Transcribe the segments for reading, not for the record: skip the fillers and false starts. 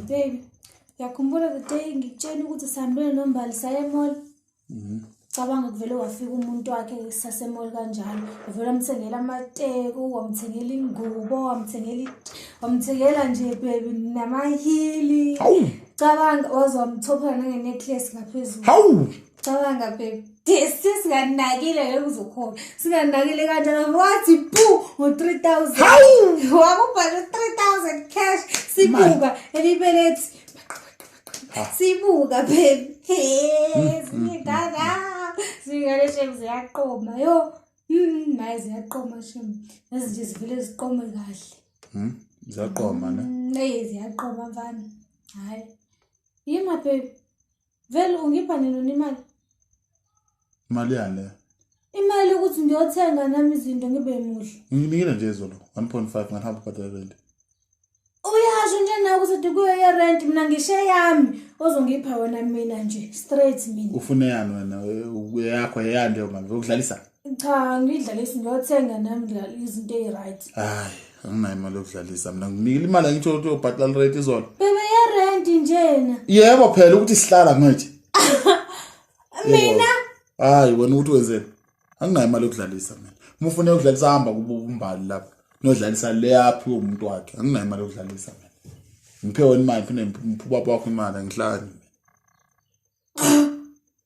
Baby, uyakhumbula the day ngikutshela ukuthi sihambile noMbali saye emall? Cabanga kuvele wafika umuntu wakhe sasemall kanjalo. Uvele wamthengela amateku, wamthengela ingubo, wamthengela nje baby namahili. Hawu! Cabanga waze wamthophela nange-necklace ngaphezulu. Hawu! Cabanga baby. Singanakile ngeke uzokhona. Singanakile kanjalo wathi pu ngo-3000. Hawu! Wakubhala 3000 cash sibuka elibelethi. Sibuka baby. Hey, singidada. Singale shem ziyaqoma yo. Nayi ziyaqoma shem. Lezi nje zivele ziqome kahle. Ziyaqoma ne? Hey, ziyaqoma mfana. Hayi. Yima baby. Vele ungipha nini imali? Imali yani le? Imali ukuthi ngiyothenga nami izinto ngibe muhle. Nginikile nje izolo 1.5 ngahamba ubhadala rent. Uyasho nje nawe ukuthi kuyo ye-rent mina ngisho eyami ozongipha wena mina nje straight mina. Ufuna yani wena yakho eyani leyo mali ukudlalisa? Cha ngidlalisi ngiyothenga nami izinto eyi-right. Hayi, anginayo imali yokudlalisa mina nginikile imali angitsho ukuthi uyobhadala rent izolo. Bebe ye-rent njena. Yebo phela ukuthi sihlala ngithi. Mina Hayi wena ukuthi wenzeni? Anginayo imali yokudlalisa mina. Uma ufuna ukudlalisa hamba kubo uMbali lapha. Nodlalisa le yaphi umuntu wakhe. Anginayo imali yokudlalisa mina. Ngiphe wena imali phinde ngiphe ubaba wakho imali angihlali.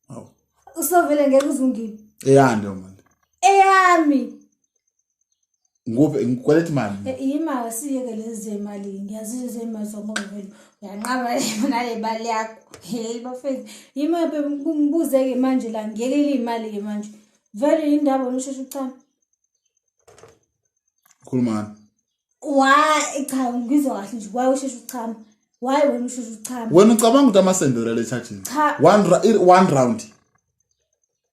Hawu. Usovele ngeke uzungiphe. Eyani leyo mali? Eyami. Ngikuphe ngikweleta imali. Yima siyeke lezi zemali ngiyazizwa zemali zonke vele uyanqaba nale mali yakho. Hey bafethu yima ngibuze-ke manje la ngiyekele iy'mali-ke manje vele yindaba wena usheshe uchama. Khuluma ngani? Why cha ngizwa kahle nje why usheshe uchama? Why wena usheshe uchama? Wena ucabanga ukuthi amasendela le charging? Cha. One round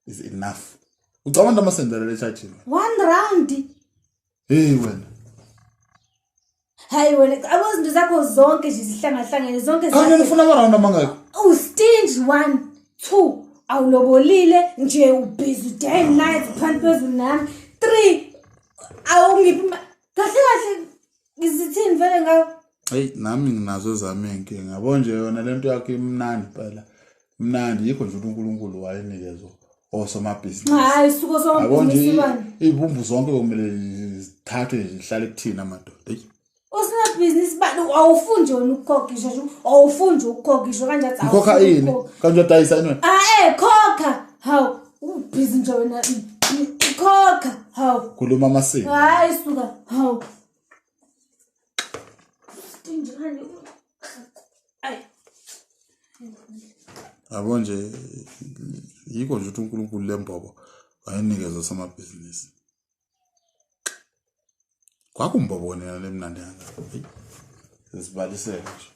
is enough. Ucabanga ukuthi amasendela le charging? One round. Hey wena. Hayi wena abo izinto zakho zonke nje zihlangahlangene zonke Kanye ufuna ama round amangaki? Ustingy 1 2 awulobolile nje ubhizi day and night phansi phezulu nami 3 awungiphi kahle kahle ngizithini vele ngawo. Hey nami nginazo ezami inkinga. Yabo nje yona lento yakho imnandi phela. Mnandi yikho nje uNkulunkulu wayinikezwa osomabhizinisi. Hayi suko Yabo nje somabhizinisi bani? Ibumbu zonke kumele zithathwe zihlale kuthina madoda. Hey. Usomabhizinisi bani awufuni nje wena ukukhokha ngisho nje awufuni nje ukukhokha ngisho kanjani Ngikhokha ini? Kanti uyadayisa ini wena? Ah khokha. Hawu ubhizi nje wena khokha. Hawu. Khuluma amasiko. Hayi suka. Hawu. Stingy kanje. Ay. Yabo nje yikho nje ukuthi uNkulunkulu lembobo wayenikeza samabhizinisi. Kwakumbobo wena lemnandi kangaka. Hey. Sesibalisele nje.